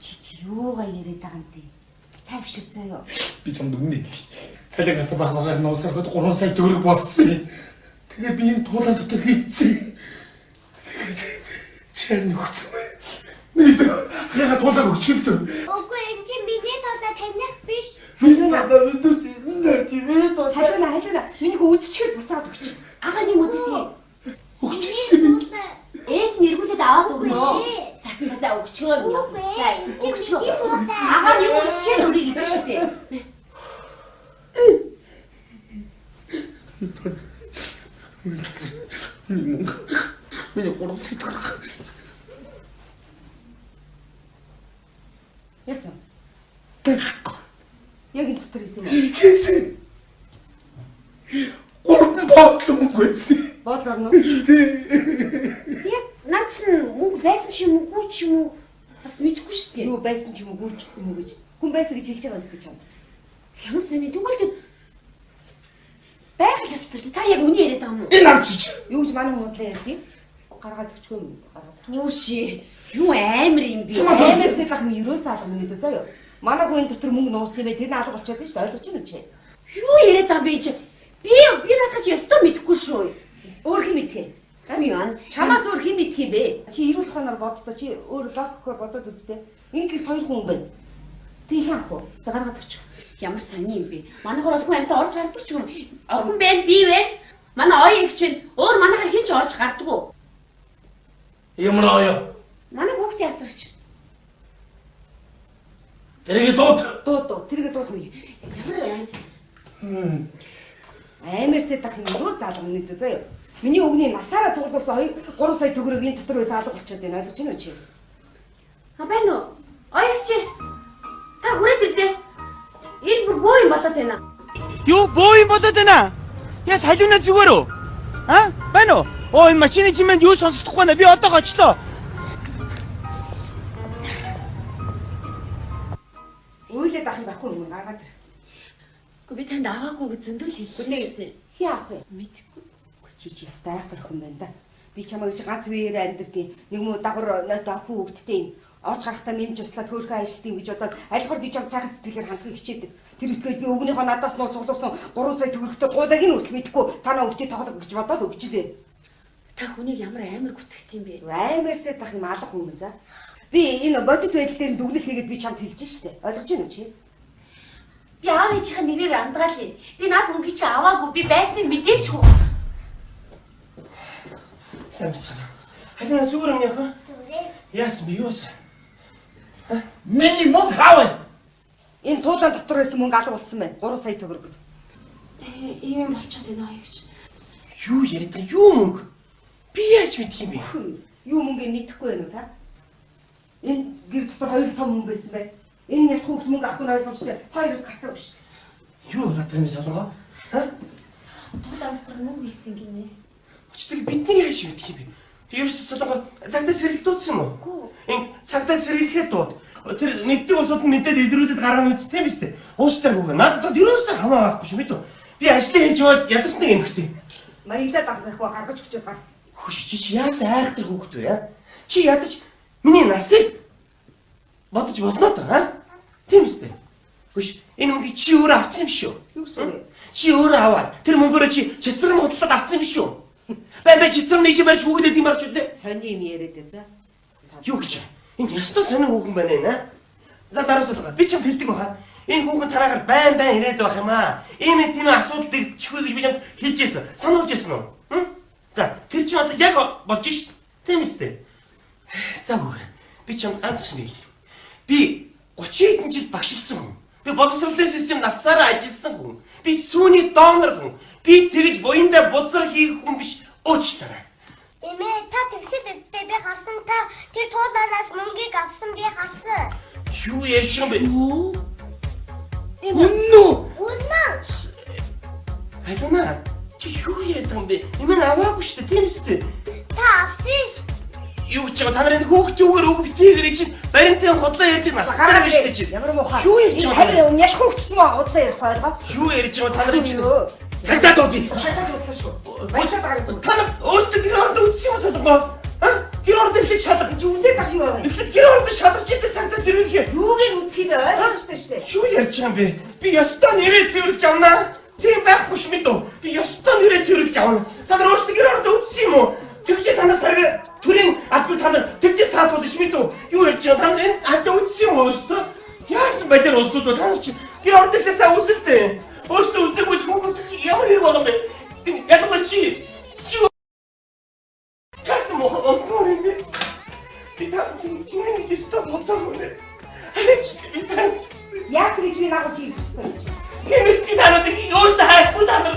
Чи чи юугаа яриад байгаа юм бэ? Тайвшир заяа. Би чамд өмнө хэлье. Цалингаас баг багаар нуусархад 3 сая төгрөг болсон. Тэгээ би энэ тулаан дотор хийцсэн. Тэгээд чар нөхцөн. Бид ахыгаа тулааг өчөлдөө. Үгүй энэ миний тулаа таних биш. Миний тулаа мэдүү миний тулаа. Халуuna халуuna. Миний хүү үдчихээр буцаад өгч. Ага нэг үдчих. Өгчихсэн би. Ээж нь эргүүлээд аваад өгнө. За за за өгчөө юм яа. За өгчөө. Ага нэг үдчихээр өгье гэж штэ. Миний мөнгө. Миний 3 сая төгрөг. Яасан? Байхгүй. Яг энэ дотор хийсэн юм уу? Хийсэн. 3 бодлоо мөнгө байсан. Бодлоор орно уу? Яг наад чинь мөнгө байсан ч юм уу, гүү ч юм уу бас мэдэхгүй шүү дээ. Юу байсан ч юм уу, гүү ч юм уу гэж. Хүн байсан гэж хэлж байгаа юм чам. Ямар сони тэгвэл тэг байх л ёстой шүү. Та яг үний яриад байгаа юм уу? Энэ авчиж. Юу гэж манай хүн худлаа ярьдгийг? Гаргаад өгчихгүй юм гаргаад. Түүшээ. Юу амар юм бэ? Амар сэлах нь ерөөсөө алга миний дүү заяа. Манай хүн энэ дотор мөнгө нуусан юм бэ? Тэр нь алга болчиход байна шүү дээ. Ойлгож байна уу чи? Юу яриад байгаа юм бэ чи? Би надад чи ёстой мэдэхгүй шүү. Өөр хэн мэдэх юм? Үгүй юу? Чамаас өөр хэн мэдэх юм бэ? Чи эрүүл ухаанаар боддоо чи өөр логикоор бодоод үзтээ. Энэ гэрт хоёр хүн байна. Тэг хэн ах вэ? За гаргаад өгч. Ямар сони юм бэ? Манайхаар олон амьтаа орж гардаг ч юм. Охин байна, би байна. Манай оёо эгч байна. Өөр манайхаар хэн ч орж гардаггүй. Ямар оёо? Манай хүүхдийн асрагч. Тэрийг дууд. Дууд. Тэрийг дууд. Ямар аим. Амар сэдэх юм ерөөс алга миний дүү заяа. Миний өвгний насаараа цуглуулсан 2 3 сая төгрөг энэ дотор байсан алга болчиход байна. Ойлгож байна уу чи? А байна уу? Оёо эгч. Та хүрээд ирлээ. Энэ бүр бөө юм болоод байна. Юу бөө юм болоод байна? Яс халиуна зүгээр үү? А? Байна уу? Оо энэ машины чимээнд юу сонсохдохгүй байна. Би одоо гочлоо. Уйлаад ах юм байхгүй юм гаргаад ир. Гэхдээ би танд аваагүй гэж зөндөл хэллээ шүү дээ. Хин авах вэ? Мэдгүй. Чи чи ястай айхтар охин байна да. Би чамайг чи ганц үеэр амьдрдیں۔ Нэг муу дагвар нойтоо охин хөвгттэй юм. Орж гарахтаа мэмж услаад хөөрхөн ажилт юм гэж бодоод альхаар би чамд сайхан сэтгэлээр хандахыг хичээдэг. Тэр үтгэл би өвгөнийхөө надаас нууц цуглуулсан 3 сая төгрөгтэй туулагийг нь хүртэл мэдэхгүй танаа өвгтийг тоглох гэж бодоод өгчлээ. Та хүнийг ямар амар гүтгэт юм бэ? Аймарсаа дах юм алга хүмүүс за. Би энэ бодит байдал дээр дүгнэлт хийгээд би чамд хэлж штэ. Ойлгож байна уу чи? Би аав ээжийнхээ нэрээр андгаалъя. Би над мөнгө чи аваагүй. Би байсныг мэдээч хүү. Сайн байна. Халина зүгээр юм яах вэ? Яасан бэ? Юусан? Миний мөнгө хаав. Энэ туулан дотор байсан мөнгө алга болсон байна. 3 сая төгрөг. Ийм юм болчиход байна оёгч. Юу яриад байгаа? Юу мөнгө? Би яаж мэдэх юм бэ? Юу мөнгө мэдэхгүй байна уу та? Энэ гэр дотор хоёр том мөнгө байсан байна. Энэ нялх хүүхд мөнгө авах нь ойлгомжтой. Та хоёроос гарцаагүй шүү дээ. Юу болоод байгаа юм солонгоо? Ха? Туулан дотор мөнгө хийсэн гинэ. Өчтөр бидний яаж мэдэх юм бэ? Тэг ерөөсөө солонгоо цагдаа сэргэлт дуудсан юм уу? Үгүй. Инг цагдаа сэргэлэхэд дууд. Тэр мэддэг улсууд нь мэдээд илрүүлээд гаргана үст тийм биз дээ. Уучлаарай хүүхэн. Надад бол ерөөсөө хамаа байхгүй шүү мэдүү. Би ажлаа хийж яваад ядас нэг эмхтэй. Маяглаад авах байхгүй гаргаж өгчөөд гар. Хөш чи чи яасан айхтар хүүхэд вэ аа? Чи ядаж миний насыг бодож бодноо доо аа? Тийм биз дээ. Хөш энэ мөнгийг чи өөрөө авсан юм шүү. Юу гэсэн вэ? Чи өөрөө аваад тэр мөнгөөрөө чи цэцэг нь худалдаад авсан юм шүү. Бай бай цэцэг нь ийшээ барьж хүүхдэд юм авч үлээ. Сони юм яриад ээ за. Юу гэж? Энэ ёстой сонин хүүхэн байна энэ. За дараас байгаа. Би чамд хэлдэг баха. Энэ хүүхэн тараагаар байн байн ирээд байх юм аа. Ийм нэг тийм асуудал дэгдэхгүй гэж би чамд хэлж байсан. Сануулж байсан уу? За тэр чинь одоо яг болж шít. Тийм үстэй. За хүүхэн. Би чамд ганц юм хэлье. Би 30 хэдэн жил багшилсан хүн. Би боловсролын систем насаараа ажилласан хүн. Би сүүний донор хүн. Би тэгж буяндаа бузар хийх хүн биш. Уучлаарай. Эмээ та тэгсэл үстэй би харсан та тэр туулаанаас мөнгийг авсан би харсан. Юу ярьж байгаа юм бэ? Үнэн үү? Үнэн. Халина чи юу яриад байгаа юм бэ? Эмээ аваагүй шүү дээ, тийм үстэй. Та авсан ш. Юу гэж байгаа та нарын хүүхдийн үгээр үг битгийгэр чинь баримтын худлаа ярьдаг настай биш үү чи? Ямар муухай. Юу ярьж байгаа юм? Харин ялах хүүхдсэн мó худлаа ярих ойлгоо. Юу ярьж байгаа та нарын чинь? Цагдаа дуудъя. Цагдаа дуудсан шүү. Баярлалаа гараад. Та нар өөрсдөө гэр орондоо үзсэн юм солонгоо? А? Гэр орондоо эхлээд шалгах. Чи үзээд ах юу вэ? Эхлээд гэр орондоо шалгах чи тэр цагдаа цэвэрлэхээ. Юуг нь үзэх юм бэ? Ойлгомжтой шүү дээ. Юу ярьж байгаа юм бэ? Би ёстой нэрээ цэвэрлж авнаа. Тийм байхгүй ш мэдүү. Би ёстой нэрээ цэвэрлж авна. Та нар өөрсдөө гэр орондоо үзсэн юм уу? Тэгж танаас сарга төрийн албан та нар тэгж саатууд ш мэдүү. Юу ярьж байгаа та нар энэ хадаа үзсэн юм уу өөрсдөө? Яасан балер улсууд вэ? Та нар чи гэр орондоо эхлээсээ үзэлтэй. Өөрсдөө үзээгүй ч хүүхэд ямар хэрэг байгаа юм бэ? Ялангуяа чи яасан мó онцгой юм бэ? Би та ингэ гэж өстө бодоогүй нэ. Харин ч би та яасан гэж би нагуулж ирэх ёстой. Хэмээн би танад өөрсдөө хайхгүй та нар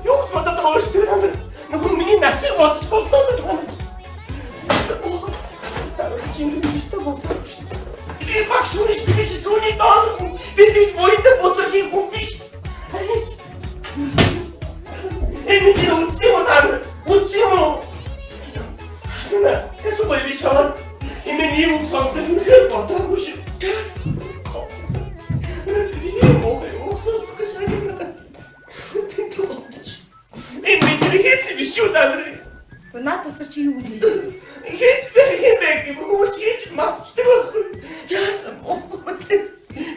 юу ч бодоод өөрсдөө та нар нөхөр миний насыг бодож боллоо та нар. Та чи ингэ гэж өстө бодоогүй шүү. Би багш шүү дээ. Би чи зүүнний доор би би буянда бузар хийх хүн биш. Харин ч энэ миний үзсэн юм уу та нар? Үзсэн юм уу? Хана, гэж гоё би чамаас энэ ийм үг сонсдог үнэхээр бодоогүй шүү. Газ. Би муу үг сонсох гэж байна. Энэ миний хийц биш үү та нар? Наад дотор чи юу гэж хэлж байна? Хийц бэ хэмээх юм хүмүүс хийж мартчихдаг байхгүй. Яасан муу.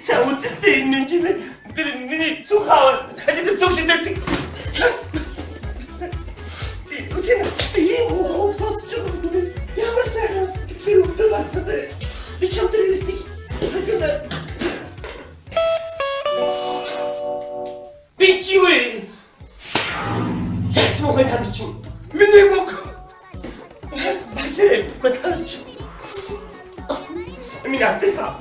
За үзэлтэй энэ чинь тэр миний зүг хаваа хажууд зүг шидэв. Яасан. Үгүй ийм үг сонсч байгаа юм. Ямар сайхан сэтгэлээр өглөө болсон бэ? Би чамд тэр гэж Би чи юу вэ? Яасан муу та нар чинь? Миний мөнгө. Яасан балер та нар чинь? Миний автаа.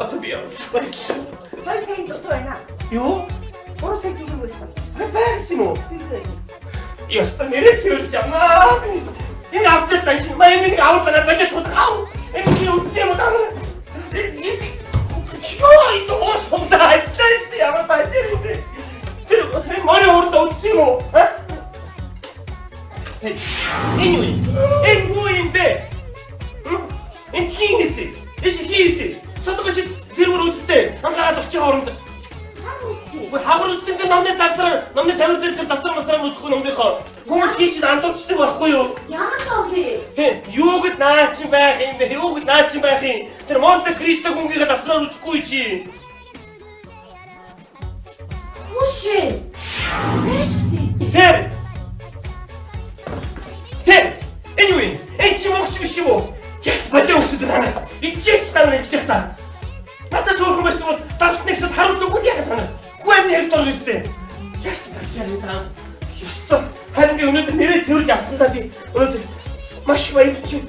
Одоо би явлаа. Баярлалаа. 2 сая дутуу байна. Юу? 3 сая төгрөг байсан. Байгсан юм уу? Үгүй. Ёстой нэрээ цэвэрлж авнаа. Энэ авч чадсан чинь маа миний аваад байгаа балер тулах ав. Энэ чи үдсэн юм уу та нар? Ёо, энэ уусаа ажиллаа шүү дээ. Ямар балер юм бэ? Тэр морин урд үдсэн юм уу? А? Энэ юу? Энэ юу юм бэ? Энэ хийнээс. Энэ хийнээс. Содогч тэргүүр үзэлтэй. Ангаа зогсож хооронд. үзэх юм? Үгүй хавар үздэг дээр номны завсраар, номны тавир дээр тэр завсар масраа үзэхгүй номныхоо. Хүмүүс хийж андуурчдаг байхгүй юу? Ямар ном бэ? Хэ, юу гэд наа чи байх юм бэ? Юу гэд наа чи байх юм? Тэр Монте Кристо гүнгийн завсраар үзэхгүй чи. Хүүшээ. Байж тээ. Тэр. Тэр. Anyway, энэ чи мөнгөч биш юм уу? Яс бадир өгдөд танаа. Ичээч танаа гэж яах та. Надаас хөөрхөн байсан бол далд нэгсэд харуул өгöd яах танаа. Хүү амны хэрэг дор өстэй. Яс бадир та. Ёстой. Харин би өнөөдөр нэрээ цэвэрлж авсан та би өнөөдөр маш баярлж байна.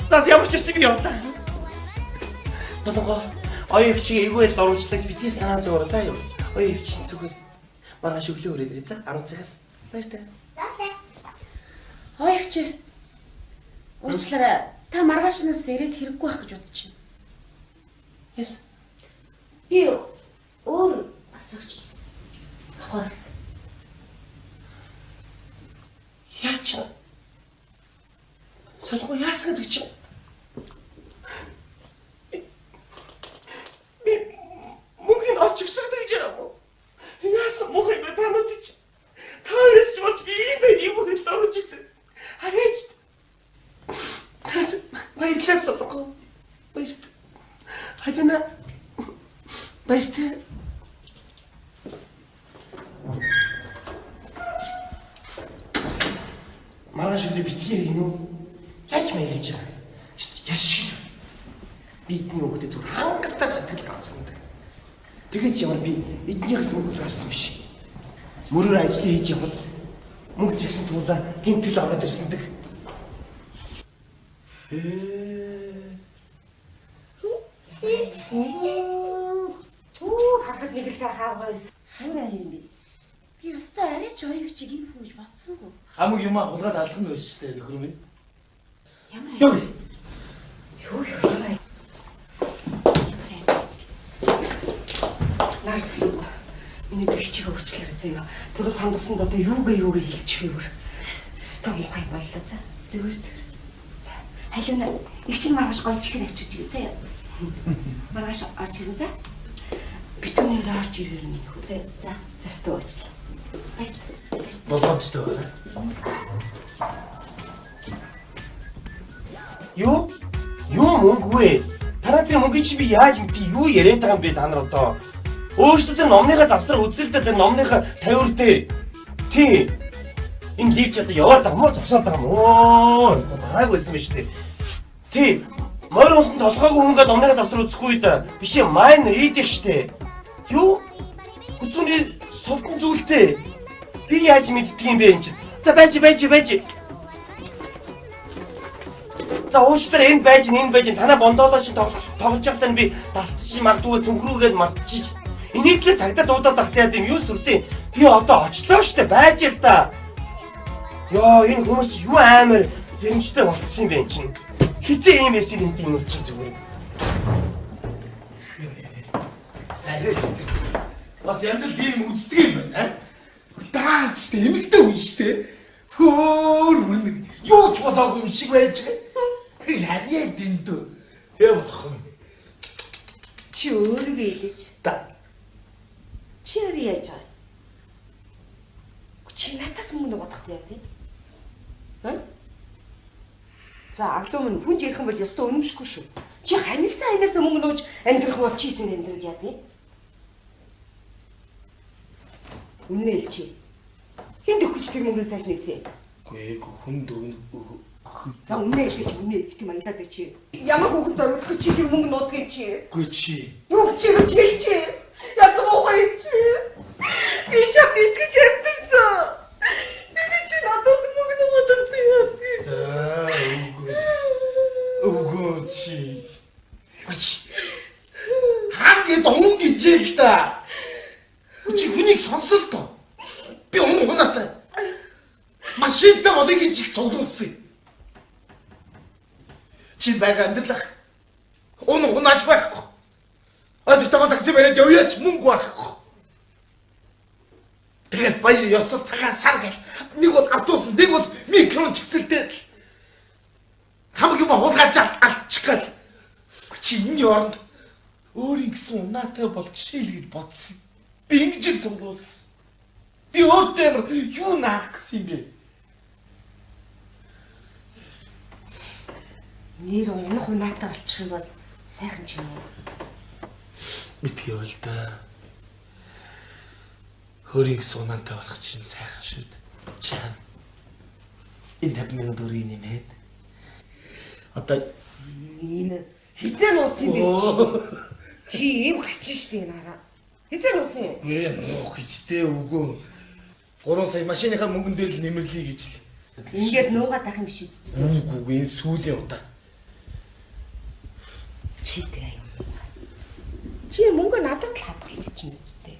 За ямар ч юм би явлаа. Солонгоо оюу их чи эйгүй л оруулчлаа бидний санаа зовоор заа юу. Оюу их чинь зүгээр маргааш өглөө өрөөд ирээ за 10 цагаас. Баяртай. Хоёр чи. Уучлаарай. Та маргаашнаас ирээд хэрэггүй байх гэж бодож байна. Yes. Би өөр асрагч авахар болсон. Яач? Солонгоо яасан гэдэг чинь? Би мөнгөний олж өгсөн гэж байгаа юм уу? Яасан мөх юм бэ та нар чи? Та хоёроос ч болж би ийм байх юм уу гэж оруулж ирсэн. Хараач. Та чи баярлалаа Солонгоо. Баяртай. Халина. Баяртай. Маргааш өдрөө битгээр гинүү. Яаж маялж байгаа? Яшиг. Би эдний хүүхдэд зүгээр хангалттай сэтгэл гаргасан гэдэг. Тэгээд ямар би эднийхээс мөнгө гарсан биш. Мөрөөр ажлыг хийж явхад мөнгө чигсэн туулаа гинтэл ороод ирсэндэг. Үу харахад нэг л сайхан авгаа байсан. Харин юм бэ? Би ёстой арай ч оёг чиг юм хүү гэж бодсонгүй. Хамаг юмаа хулгаад алах нь байж штэ нөхөр минь. Ямар Юу? Юу юу юм. Нарс юу? Миний бэхжиг уучлаарай заяа. Түрүү сандсан одоо юугээ юугээ хэлчих вэ? Өстө муухай юм боллоо за. Зүгээр зүгээр. За. Халиуна их чинь маргааш гоё чихэр авчирч өгье заяа. Маргааш орж ирэн за. Битүүнээр орж ирээр минь хөө заяа. За. За өстө уучлаа. Баярлалаа. Болгоомжтой байна. Юу? Юу мөнгө вэ? Танаа тэр мөнгийг чи би яаж мэдээ юу яриад байгаа юм бэ та нар одоо? Өөрөөсөө тэр номныхаа завсар үзэл дээ тэр номныхаа тавиур дээр. Тий. Энэ лив ч одоо яваад байгаа юм уу? Зогсоод байгаа юм уу? Дараагүй байсан биш үү? Тий. Морь усан толгойг хөнгөө номныхаа завсар үзэхгүй да. Биш ээ, майн ридих штэ. Юу? Хүзүүний сувтан зүйлтэй. Би яаж мэддэг юм бэ энэ чинь? За байж байж байж. За уучлаарай энд байж энэ байж танаа бондоолоо чинь тоглож байхдаа би дастчих магадгүй цүнхрүүгээд мартчих. Энийг л цагдаа дуудаад ахт яа юм юу сүрдээ. Би одоо очлоо штэ байж л да. Йоо энэ хүмүүс юу амар зэрэмжтэй болцсон юм бэ энэ чинь. Хизээ ийм эсийг энэ юм чинь зүгээр. Сайраач. Бас амьдрал ийм үздэг юм байна. Даач штэ эмэгтэй хүн штэ. Хөөр үнэ юу ч болоогүй юм шиг байж байгаа. Харьяа дэндүү. Яа болох юм. Чи өөрийгөө илээч. Да. Чи өөрөө яаж байгаа? Чи надаас мөнгө нугаадах яа тий? Ха? За аглуу минь хүн ярих юм бол ёстой үнэмшихгүй шүү. Чи ханилсан ханаас мөнгө нууж амьдрах бол чи тэр амьдрал яа тий? Үнэ л чи. Хин төгч тэр мөнгөийг цааш нээсэ. Үгүй ээ хүнд өгнө. За үнэ хэлээч үнэ бити маялаад бай чи. Ямар хүүхэн зориулах чи тэр мөнгө нуудгийг чи. Үгүй чи. Юу чи гэж хэл чи. Яасан муухай юм чи. Би чамд итгэж амьдэрсэн. Тэгээ чи надаас мөнгө нуугаад яа тий. За үгүй. Үгүй чи. Чи. Хангээд ун гэжээ л да. Чи хүнийг сонсол тоо. Би унах унаатай. Машинтай болыг гэж цуглуулсан. Чи байгаа амьдралах унах унааж байхгүй. Өдөртөө такси бариад явъяач мөнгө байхгүй. Тэгээд баяр ёстой цагаан сар гэл нэг бол автобус нэг бол микрон чигцэлтэй л хамаг юм хулгайж алчих гал. Чи энэний оронд өөрийн гэсэн унаатай бол жишээл гэж бодсон. Би ингэж л цуглуулсан. Би өөртөө ямар юу наах гэсэн юм бэ? Нэр унах унаатай болчих юм бол сайхан ч юм уу? Битгий байл да. Хөрийг сунаантай болох чинь сайхан шүү дээ. Чи хар. Энэ 50 мянган төгрөгийг нэмээд одоо энэ хизээ нуусан юм бэ чи? Чи ийм хачин шүү дээ нараа. Хизээ нуусан юм? Ээ муух гэжтэй үгүй. 3 сая машиныхаа мөнгөн дээр л нэмэрлэе гэж л. Ингээд нуугаад ах юм биш үсттэй. Үгүй үгүй энэ сүүлийн удаа. Чи тэг аюу муухай. Чи мөнгө надад л хадгалах гэж юм үсттэй.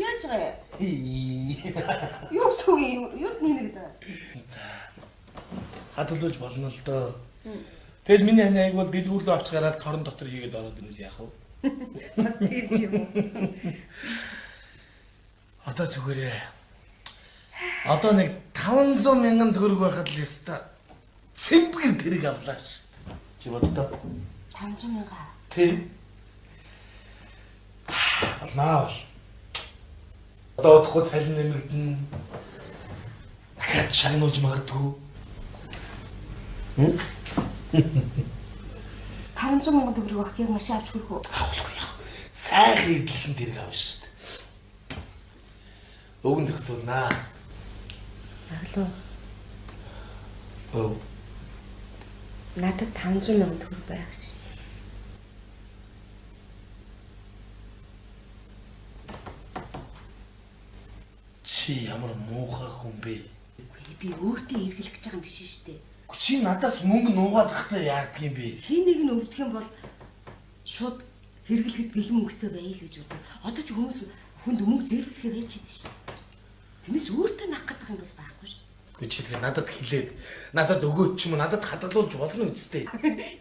Яаж байгаа юм? Юу гэсэн үг юм? Юуд нэмэгдэ байгаа? За. Хадгалуулж болно л доо. Тэгэл миний хань аяг бол дэлгүүр рүү авч гараад торон дотор хийгээд ороод ирвэл яах вэ? Бас тийм ч юм уу. Одоо зүгээрээ. Одоо нэг 500 мянган төгрөг байхад л ёстой. Цэмбгэр тэрэг авлаа шүү дээ. Чи боддоо. 500 мянга. Тий. Болноо бол. Одоо удахгүй цалин нэмэгдэнэ. Дахиад шагнуулж магадгүй. 500 мянган төгрөг багт яг машин авч хүрэх үү? Авахгүй яах. Сайхан эдэлсэн тэрэг авна шүү дээ. Өгөн зохицуулнаа. Аглуу. Өө. Надад 500 мянган төгрөг байх шин. Чи ямар муухай хүн бэ? Үгүй би өөртөө эргэлэх гэж байгаа юм биш шүү дээ. Чи надаас мөнгө нуугаад тахтаа яадаг юм бэ? Хин нэг нь өвдөх юм бол шууд хэрэглэхэд бэлэн мөнгөтэй байл гэж бодоо. Одоо ч хүмүүс хүнд мөнгө зэрэглэхээр байж идэв шүү дээ. Тэрнээс өөртөө наах гэдэг юм бол байхгүй шүү. Үгүй чи тэгэхээр надад хэлээд надад өгөөч ч юм уу надад хадгалуулж болно үсттэй.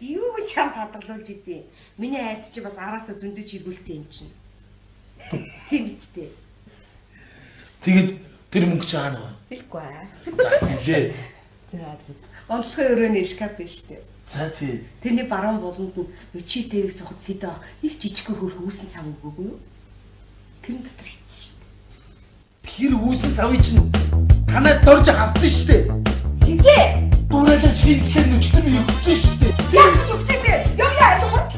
Юу гэж чам хадгалуулж идэв? Миний айд чи бас араасаа зөндөж эргүүлтэй юм чинь. Тийм үсттэй. Тэгээд тэр мөнгө чи хаана вэ? Хэлэхгүй аа. За хэлээ. За. Онцлогын өрөөний шкаф биш үү? За тий. Тэрний баруун буланд нь чи тэрийг сухад сэдэ авах нэг жижигхэн хөрх үүсэн сав өгөөгүй юу? Тэрэн дотор хийсэн шүү дээ. Тэр үүсэн савыг чинь танай дорж авцсан шүү дээ. Хизээ. Дуурайлал шингэлээ нүчтэр би өгсөн шүү дээ. Яг ч өгсөн дээ. Явъя хурд.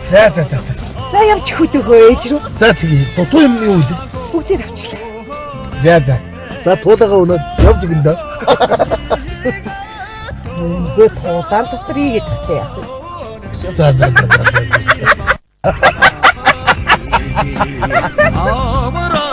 За за за за. За явж хөдөөхөө ээж рүү. За тэгээ дутуу юм юу вэ? Бүгдийг авчлаа. За за. За туулаагаа өнөө явж өгөн дөө. Мөнгөө туулаан дотор хийгээд тахтай яах вэ? За за за за. Амар